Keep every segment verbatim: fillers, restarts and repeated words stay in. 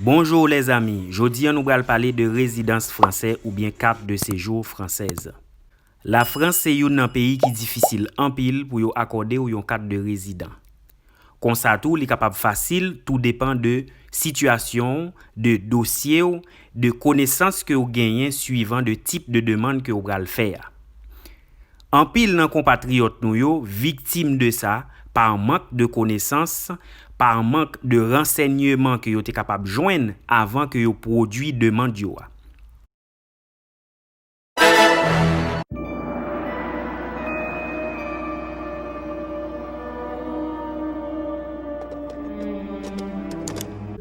Bonjour les amis, jodi a nou pral pale de rezidans fransè oubyen carte de séjour française. Lafrans se youn nan peyi ki difisil anpil pou yo akòde w yon kat de rezidan. Konsa tou, li kapab fasil, tou depan de sitiyasyon w, de dosye w, de konesans ke w genyen swivan de tip de demann ke w pral fè a. Anpil nan konpatriyòt nou yo viktim de sa pa mank de konesans, pa mank de ransèyman ke yo te kapab jwenn avan ke yo pwodui demann yo a.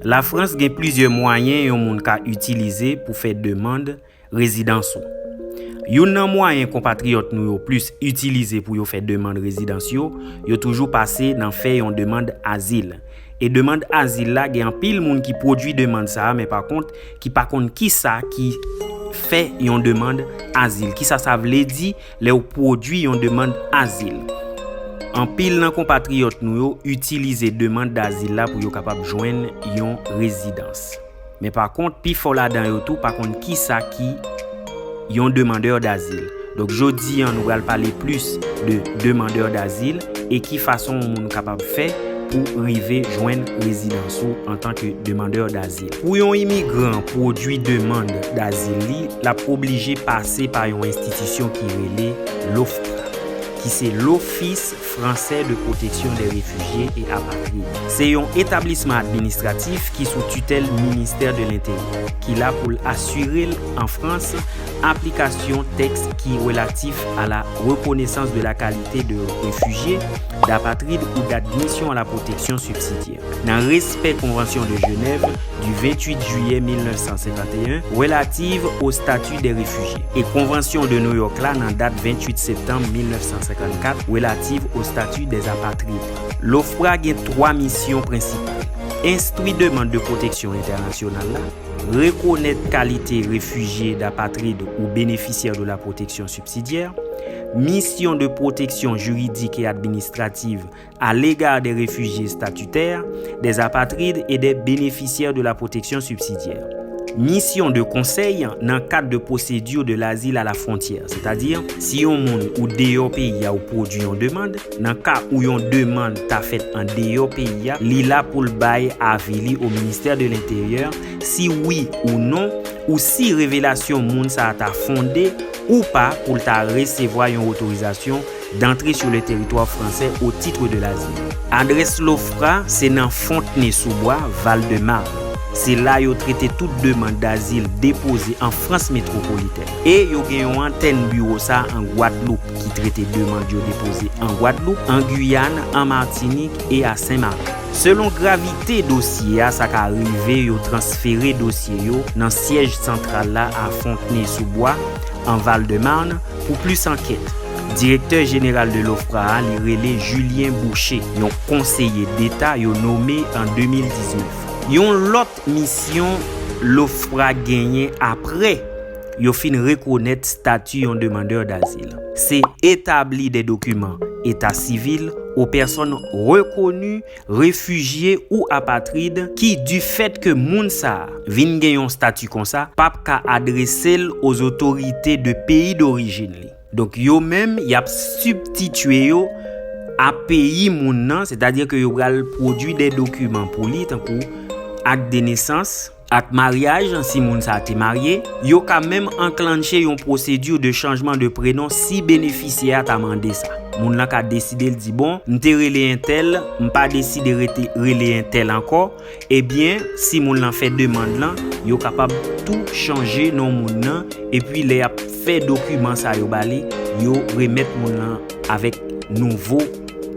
Lafrans gen plizyè mwayen yon moun ka itilize pou fè demann rezidans ou. Youn nan mwayen konpatriyòt nou yo plis itilize pou yo fè demann rezidans yo, yo toujou pase nan fè yon demann azil. E demann azil la, gen anpil moun ki pwodui demann sa a, men pa kont, ki pa konn kisa ki fè yon demann azil. Kisa sa vle di lè w pwodui yon demann azil? Anpil nan konpatriyòt nou yo itilize demann azil la pou yo kapab jwenn yon rezidans. Men pa kont, pifò ladan yo tou pa konn kisa ki yon demandè dazil. Donk, jodi a, nou pral pale plis de demandè dazil e ki fason yon moun kapab fè pou rive jwenn rezidans ou antanke demandè dazil. Pou yon imigran pwodui demann dazil li, l ap oblije pase pa yon enstitisyon ki rele lofpra, ki se lofis fransè de pwoteksyon dè refijye e apatrid. Se yon etablisman administratif ki sou titèl Ministè de Lenteryè, ki la pou l asire l an Frans aplikasyon tèks ki relatif à la reconnaissance de la qualité de réfugié, d'apatrid ou d'admission à la protection subsidiaire. Nan respè Konvansyon de Genève du vingt-huit juillet mille neuf cent cinquante et un relative au statut des réfugiés e Konvansyon de New York la nan dat vingt-huit septanm mil nèf san senkannkat relative au statut des apatrides. Lofpra gen twa misyon prensipal: enstwi demann de pwoteksyon entènasyonal la, rekonèt kalite refijye, dapatrid ou benefisyè de la protection subsidiaire, misyon de protection juridique et administrative à l'égard des réfugiés statutaires, des apatrides et des bénéficiaires de la protection subsidiaire. Misyon de konsèy nan kad de pwosedi de l'azil à la frontière, sètadi si yon moun ou deyò peyi a ou pwodui yon demann, nan ka ou yon demann ta fèt an deyò peyi a, li la pou l bay avi li o Ministè de Lenteryè, si wi ou non, ou si revelasyon moun sa a ta fonde ou pa pou l ta resevwa yon otorizasyon d'entrée sur le territoire français au titre de l'azil. Adrès lofpra se nan Fontenay-sous-Bois, Val-de-Marne. Se la yo trete tout demann dazil depoze an Frans metwopolitèn. E yo gen yon antèn biwo sa an Gwadloup ki trete demann yo depoze an Gwadloup, an Giyàn, an Matinik e a Sen Maren. Selon gravite dosye a, sa ka rive yo transfere dosye yo nan syèj santral la a Fontenay-sous-Bois, an Val-de-Marne, pou plis ankèt. Direktè jeneral de lofpra a, li rele Julien Boucher, yon konseye deta yo nome an de mil diznèf. Yon lòt misyon lofpra genyen apre yo fin rekonèt stati yon demandè dazil, se etabli de dokiman eta sivil o pèsòn rekoni refijye ou apatrid ki, difèt ke moun sa a vin gen yon stati konsa, p ap ka adrese l ozotorite de peyi dorijin li. Donk, yo menm, y ap sibtitye yo a peyi moun nan, sètadi ke yo pral pwodui de dokiman pou li, tankou ak de nesans, ak maryaj, si moun sa a te marye, yo ka menm anklanche yon pwosedi de chanjman de prenon si benefisyè a ta mande sa. Moun lan ka deside l di, bon, m te rele entèl, m pa deside rete rele entèl ankò. Ebyen, si moun lan fè demann lan, yo kapab tou chanje non moun nan, epi lè y ap fè dokiman sa yo ba li, yo remèt moun lan avèk nouvo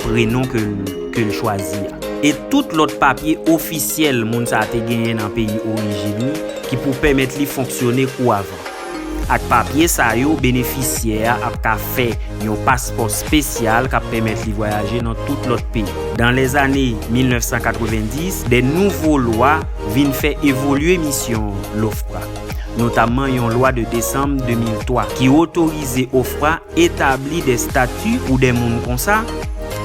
prenon ke l, ke l chwazi a. E tout lòt papye ofisyèl moun sa a te genyen nan peyi orijin li ki pou pèmèt li fonksyone kou avan. Ak papye sa yo, benefisyè a ap ka fè yon paspò espesyal k ap pèmèt li vwayaje nan tout lòt peyi. Dans les années mil nèf san katrevenndis, de nouvo lwa vin fè evolye misyon lofpra, notamman yon lwa de desanm de mil twa ki otorize ofpra etabli de stati pou de moun konsa,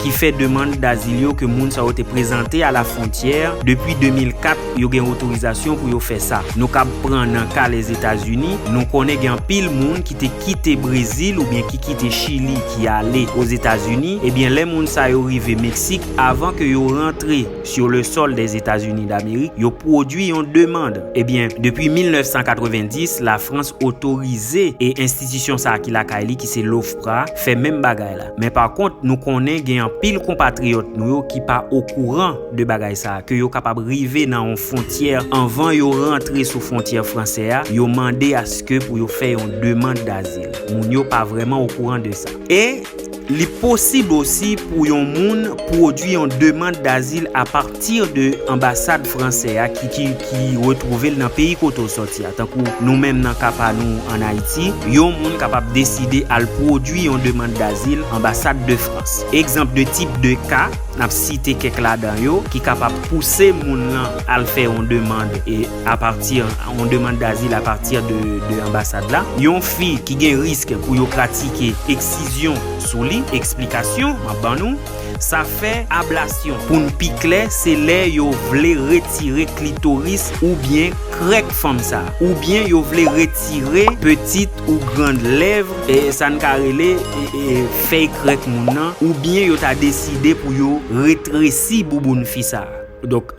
ki fè demann dazil yo ke moun sa yo te prezante a la fwontyè depi de mil kat, yo gen otorizasyon pou yo fè sa. Nou kab pran nan ka Lèzetazini, nou konnen gen anpil moun ki te kite Brezil oubyen ki kite Chili, ki ale Ozetazini. Ebyen, lè moun sa yo rive Meksik, avan ke yo rantre sur le sol des États-Unis d'Amérique, yo pwodui yon demann. Ebyen, depi mil nèf san katrevenndis, Lafrans otorize e enstitisyon sa a ki lakay li, ki se l'OFPRA, fè menm bagay la. Men pa kont, nou konnen gen anpil konpatriyòt nou yo ki pa okouran de bagay sa a, ke yo kapab rive nan yon fwontyè, anvan yo rantre sou fwontyè fransè a, yo mande aske pou yo fè yon demann dazil. Moun yo pa vrèman okouran de sa. E li posib osi pou yon moun pwodui yon demann dazil apati de anbasad fransè a ki, ki, ki retwouve l nan peyi kote w sòti a. Tankou nou menm nan ka pa nou ann Ayiti, yon moun kapab deside al pwodui yon demann dazil anbasad de Frans. Egzanp de tip de ka, n ap site kèk ladan yo, ki kapab pouse moun lan al fè yon demann e apati, yon demann dazil apati de, de anbasad la. Yon fi ki gen risk pou yo pratike eksizyon sou li, eksplikasyon, m ap ban nou. Sa fè ablasyon. Pou n pi klè, se lè yo vle retire klitoris oubyen krèk fanm sa, oubyen yo vle retire petit ou grande lèvre, e sa n ka rele, e, e, fèy krèk moun nan, oubyen yo ta deside pou yo retresi bouboun fi sa. Donk,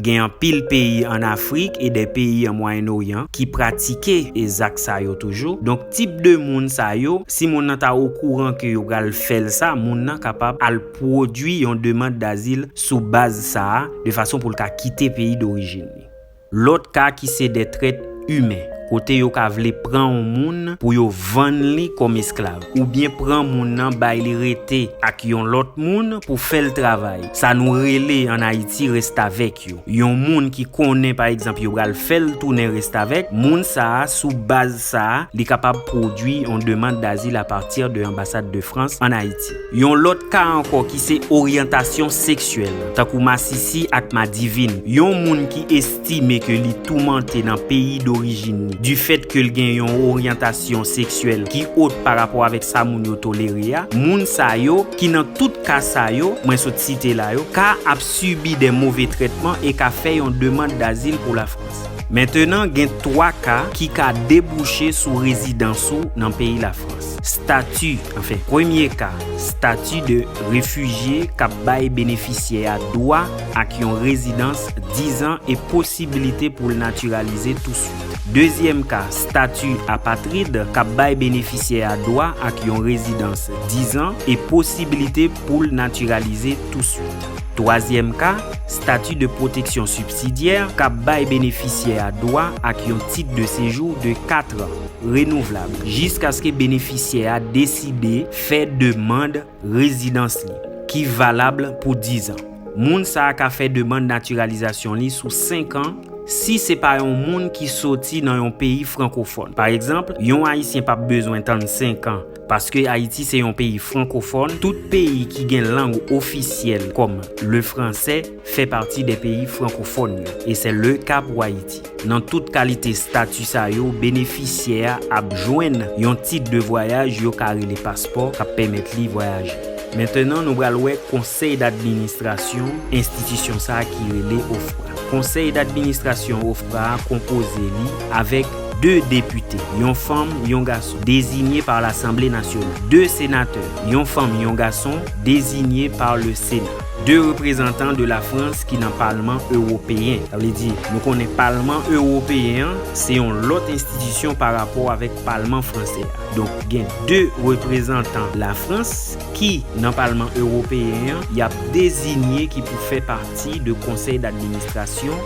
gen anpil peyi ann Afrik e de peyi an Mwayen Oryan ki pratike e zak sa yo toujou. Donk, tip de moun sa yo, si moun nan ta okouran ke yo pral fè l sa, moun nan kapab al pwodui yon demann dazil sou baz sa a, de fason pou l ka kite peyi dorijin li. Lòt ka ki se de trèt imen, kote yo ka vle pran yon moun pou yo vann li kòm esklav, oubyen pran moun nan bay li rete ak yon lòt moun pou fè l travay. Sa nou rele ann Ayiti restavèk yo. Yon moun ki konnen, pa egzanp, yo pral fè l tounen restavèk, moun sa a, sou baz sa a, li kapab pwodui yon demann dazil apati de anbasad de Frans ann Ayiti. Yon lòt ka ankò ki se oryantasyon seksyèl, tankou masisi ak madivin. Yon moun ki estime ke li toumante nan peyi dorijin li, difèt ke l gen yon oryantasyon seksyèl ki ot pa rapò avèk sa moun yo tolere a, moun sa yo, ki nan tout ka sa yo, mwen sot site la yo, ka ap sibi de move trètman e ka fè yon demann dazil pou Lafrans. Mentenan, gen twa ka ki ka debouche sou rezidans ou nan peyi Lafrans. Stati, anfen, premye ka, stati de refijye k ap bay benefisyè a dwa ak yon rezidans dizan e posibilite pou l natiralize touswit. Dezyèm ka, stati apatrid k ap bay benefisyè a dwa ak yon rezidans dizan e posibilite pou l natiralize touswit. Twazyèm ka, stati de pwoteksyon sibsidyè k ap bay benefisyè a dwa ak yon tit de sejou de kat an, renouvlab, jiskaske benefisyè a deside fè demann rezidans li, ki valab pou dizan. Moun sa a ka fè demann natiralizasyon li sou senk an si se pa yon moun ki soti nan yon peyi frankofòn. Pa egzanp, yon Ayisyen p ap bezwen tann senk an, paske Ayiti se yon peyi frankofòn, tout peyi ki gen lang ofisyèl kòm le français fè pati de peyi frankofòn yo, e se le ka pou Ayiti. Nan tout kalite stati sa yo, benefisyè a ap jwenn yon tit de vwayaj yo ka rele paspò k ap pèmèt li vwayaje. Mentenan, nou pral wè konsèy dadministrasyon enstitisyon sa a ki rele OFPRA. Konsèy dadministrasyon OFPRA a konpoze li avèk de depite, yon fanm, yon gason, dezinye pa Lasanble Nasyonal, de senatè, yon fanm, yon gason, dezinye pa le Sena, de reprezantan de Lafrans ki nan Palman Ewopeyen. Sa vle di, nou konnen Palman Ewopeyen an, se yon lòt enstitisyon pa rapò avèk Palman fransè a. Donk, gen de reprezantan Lafrans ki, nan Palman Ewopeyen an, y ap dezinye ki pou fè pati de konsèy dadministrasyon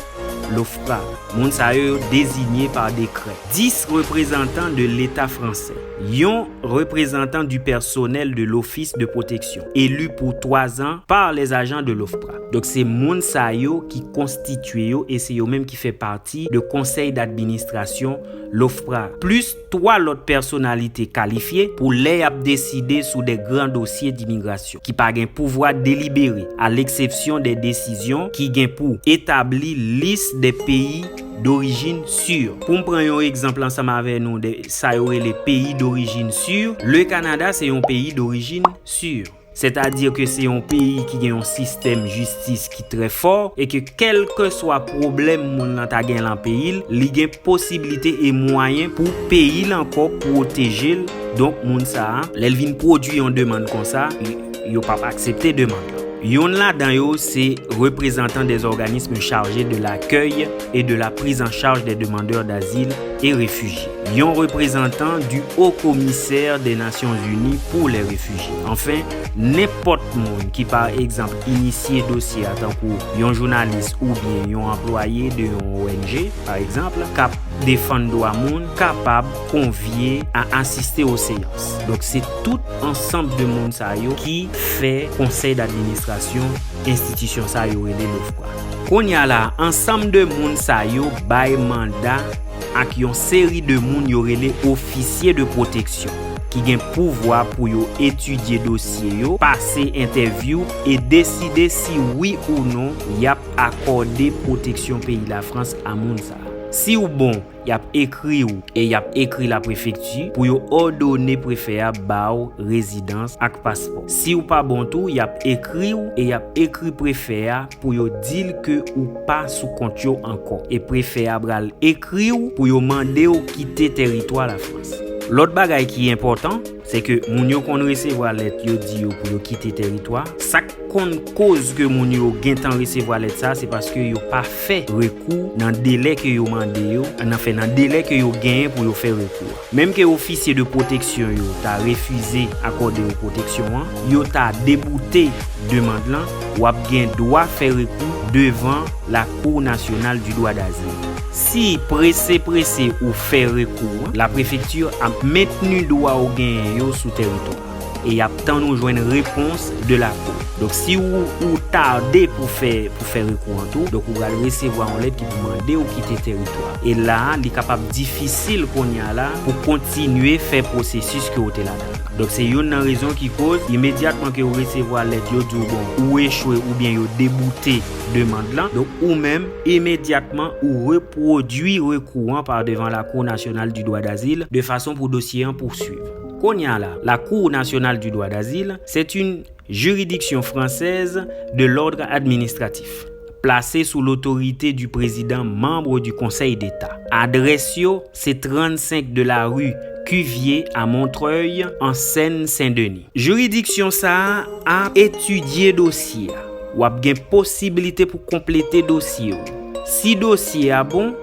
l'OFPRA. Moun sa yo, yo dezinye pa dekrè. Dis reprezantan de Leta fransè. Yon reprezantan du personnel de l'Office de protection, élu pour twa zan par les agents de l'OFPRA. Donk, se moun sa yo ki konstitye yo e se yo menm ki fè pati de konsèy dadministrasyon l'OFPRA, plis twa lòt pèsonalite kalifye pou lè y ap deside sou de gran dosye dimigrasyon, ki pa gen pouvwa delibere, a leksepsyon de desizyon ki gen pou etabli lis de peyi dorijin si. Pou m pran yon egzanp ansanm avè nou de sa yo rele peyi dorijin si, le Kanada se yon peyi dorijin si. Sètadi ke se yon peyi ki gen yon sistèm jistis ki trè fò e ke kèlkeswa pwoblèm moun nan ta gen lan peyi l, li gen posiblite e mwayen pou peyi l ankò pwoteje l. Donk, moun sa a, lè l vin pwodui yon demann konsa, y-, yo p ap aksepte demann lan. Yonn ladan yo se reprezantan des organismes chargés de l'accueil et de la prise en charge des demandeurs d'asile et réfugiés. Yon reprezantan du Haut Commissaire des Nations Unies pour les Réfugiés. Anfen, nenpòt moun ki, pa egzanp, inisye dosye a, tankou yon jounalis oubyen yon anplwaye de yon O N G, pa egzanp, k ap defann dwa moun, kapab konvye a asiste o seyans. Donk, se tout ansanm de moun sa yo ki fè konsèy d'administrasyon enstitisyon sa yo rele l'OFPRA. Kounye a la, ansanm de moun sa yo bay manda ak yon seri de moun yo rele ofisye de pwoteksyon, ki gen pouvwa pou yo etidye dosye yo, pase entèvyou e deside si wi ou non y ap akòde pwoteksyon peyi Lafrans a moun sa a. Si w bon, y ap ekri w e y ap ekri laprefekti pou yo òdone prefè a ba w rezidans ak paspò. Si w pa bon tou, y ap ekri w e y ap ekri prefè a pou yo di l ke ou pa sou kont yo ankò. E prefè a pral ekri w pou yo mande w kite tèritwa Lafrans. Lòt bagay ki enpòtan, se ke moun yo konn resevwa lèt, yo di yo pou yo kite tèritwa. Sa k konn koz ke moun yo gentan resevwa lèt sa, se paske yo pa fè rekou nan delè ke yo mande yo, anfen, nan delè ke yo genyen pou yo fè rekou a. Menm ke ofisye de pwoteksyon yo ta refize akòde w pwoteksyon an, yo ta deboute demann lan, w ap gen dwa fè rekou devan la Cour nationale du droit d'asile. Si prese prese ou fè rekou an, laprefekti ap mentni dwa w genyen yo sou tèritwa a e y ap tann ou jwenn repons de la Cour. Donk, si ou, ou tade pou fè, pou fè rekou an tou, donk ou pral resevwa yon lèt ki pou mande w kite tèritwa a. E la a, li kapab difisil kounye a la pou kontinye fè pwosesis ke w te ladan l. Donk, se youn nan rezon ki koz, imedyatman ke w resevwa lèt, yo di w, bon, ou echwe oubyen yo deboute demann lan. Donk, ou menm, imedyatman, ou repwodui rekou an pa devan la Cour nationale du droit d'asile de fason pou dosye an pouswiv. Kounye a la, la Cour nationale du droit d'asile, c'est une juridiction française de l'ordre administratif, placée sous l'autorité du président membre du Conseil d'État. Adrès yo, se trannsenk de la rue Cuvier à Montreuil, en Seine-Saint-Denis. Jiridiksyon sa a ap etidye dosye a. W ap gen posiblite pou konplete dosye w. Si dosye a bon,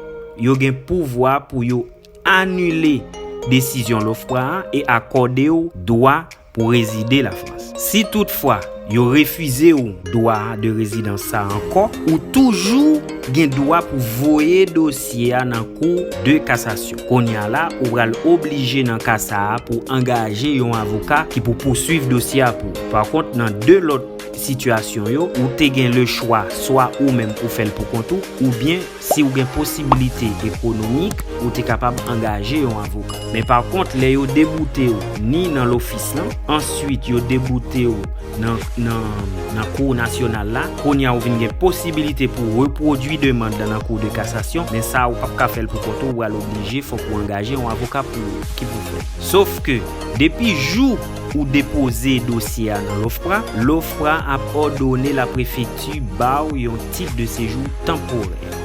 yo gen pouvwa pou yo anile desizyon l'OFPRA a e akòde w dwa pou rezide Lafrans. Si toutfwa yo refize w dwa de rezidans sa a ankò, ou toujou gen dwa pou voye dosye a nan Cour de cassation. Kounye a la, ou pral oblije nan ka sa a pou angaje yon avoka ki pou pouswiv dosye a pou ou. Pa kont, nan de lòt sitiyasyon yo, ou te gen lechwa swa ou menm ou fè l pou kont ou, oubyen si w gen posiblite ekonomik, ou te kapab angaje yon avoka. Men pa kont, lè yo deboute w ni nan lofis lan, answit yo deboute w nan, nan, nan kou nasyonal la, kounye a ou vin gen posibilite pou repwodui demann lan nan kou de kasasyon, men sa a ou p ap ka fè l pou kont ou, ou pral oblije, fòk ou angaje yon avoka pou ou, ki pou fè. Sof ke, depi jou ou depoze dosye a nan l'OFPRA, l'OFPRA ap òdone laprefekti ba w yon tit de sejou tanporè.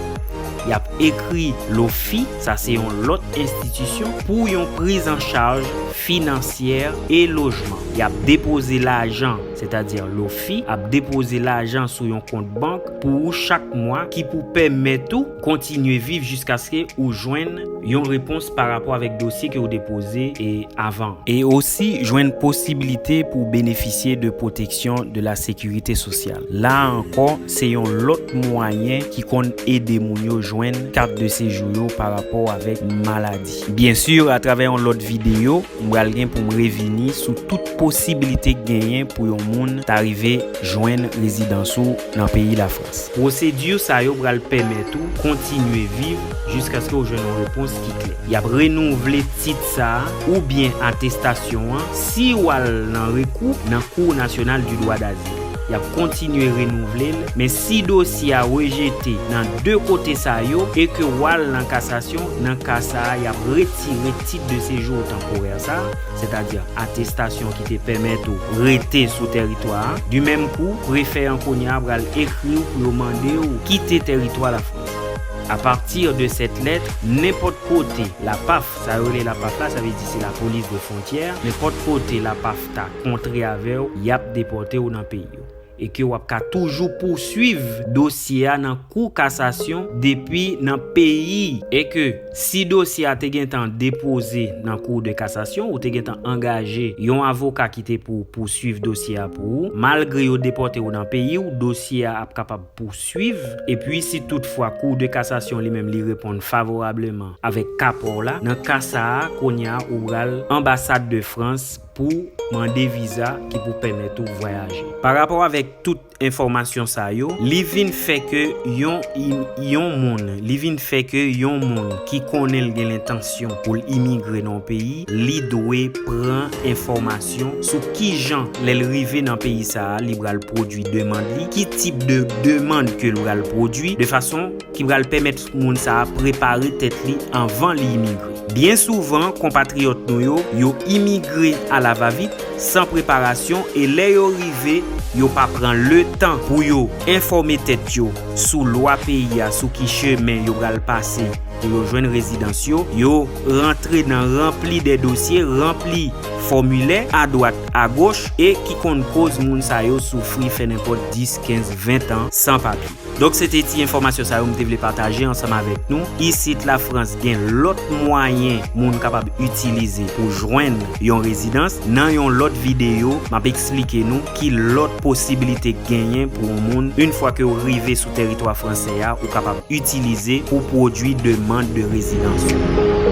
Y ap ekri l'OFII, sa se yon lòt enstitisyon, pou yon priz an chaj finansyè e lojman. Y ap depoze lajan, sètadi l'OFII ap depoze lajan sou yon kont bank pou ou chak mwa ki pou pèmèt ou kontinye viv jiskaske ou jwenn yon repons pa rapò avèk dosye ke ou depoze e avan. E osi jwenn posiblite pou benefisye de pwoteksyon de la sekirite sosyal. La a ankò, se yon lòt mwayen ki konn ede moun yo jwenn kat de sejou yo pa rapò avèk maladi. Byen si, atravè yon lòt videyo, m pral gen pou m revini sou tout posiblite k genyen pou yon moun ta rive jwenn rezidans ou nan peyi Lafrans. Pwosedi sa yo pral pèmèt ou kontinye viv jiskaske w jwenn yon repons ki klè. Y ap renouvle tit sa a oubyen atestasyon an si w al nan rekou nan Cour nationale du droit d'asile. y ap kontinye renouvle l, men si dosye a rejete nan de kote sa yo e ke w al nan kasasyon, nan ka sa a, y ap retire tit de sejou tanporè sa a, sètadi atestasyon ki te pèmèt ou rete sou tèritwa a. Di menm kou, prefè an kounye a pral ekri w pou yo mande w kite tèritwa Lafrans. Apati de sèt lèt, nenpòt kote la paf, sa yo rele la paf la, sa vle di se la polis de fwontyè, nenpòt kote la paf ta kontre avè w, y ap depòte w nan peyi w. E ke w ap ka toujou pouswiv dosye a nan kou kasasyon depi nan peyi. E ke si dosye a te gentan depoze nan kou de kasasyon, ou te gentan angaje yon avoka ki te pou pouswiv dosye a pou ou, malgre yo depòte w nan peyi w, dosye a ap kapab pouswiv. Epi si toutfwa kou de kasasyon li menm li reponn favorableman avèk ka pa w la, nan ka sa a, kounye a ou pral anbasad de Frans pou mande viza ki pou pèmèt ou vwayaje. Parapò avèk tout enfòmasyon sa yo, li vin fè ke yon im-, yon moun, li vin fè ke yon moun ki konnen l gen lentansyon pou l imigre nan yon peyi, li dwe pran enfòmasyon sou kijan lè l rive nan peyi sa a, li pral pwodui demann li, ki tip de demann ke l pral pwodui, de fason ki pral pèmèt moun sa a prepare tèt li anvan li imigre. Byen souvan, konpatriyòt nou yo, yo imigre alavavit, san preparasyon, e lè yo rive, yo pa pran letan pou yo enfòme tèt yo sou lwa peyi a, sou ki chemen yo pral pase pou yo jwenn rezidans yo. Yo rantre nan ranpli de dosye, ranpli fòmilè adwat agoch, e ki konn koz moun sa yo soufri fè nenpòt dis, kenz, ven tan san papye. Donk, se te ti enfòmasyon sa yo m te vle pataje ansanm avèk nou. Isit Lafrans gen lòt mwayen moun kapab itilize pou jwenn yon rezidans. Nan yon lòt videyo, m ap eksplike nou ki lòt posibilite genyen pou yon moun, yon fwa ke w rive sou tèritwa fransè a, ou kapab itilize pou pwodui demann de rezidans ou.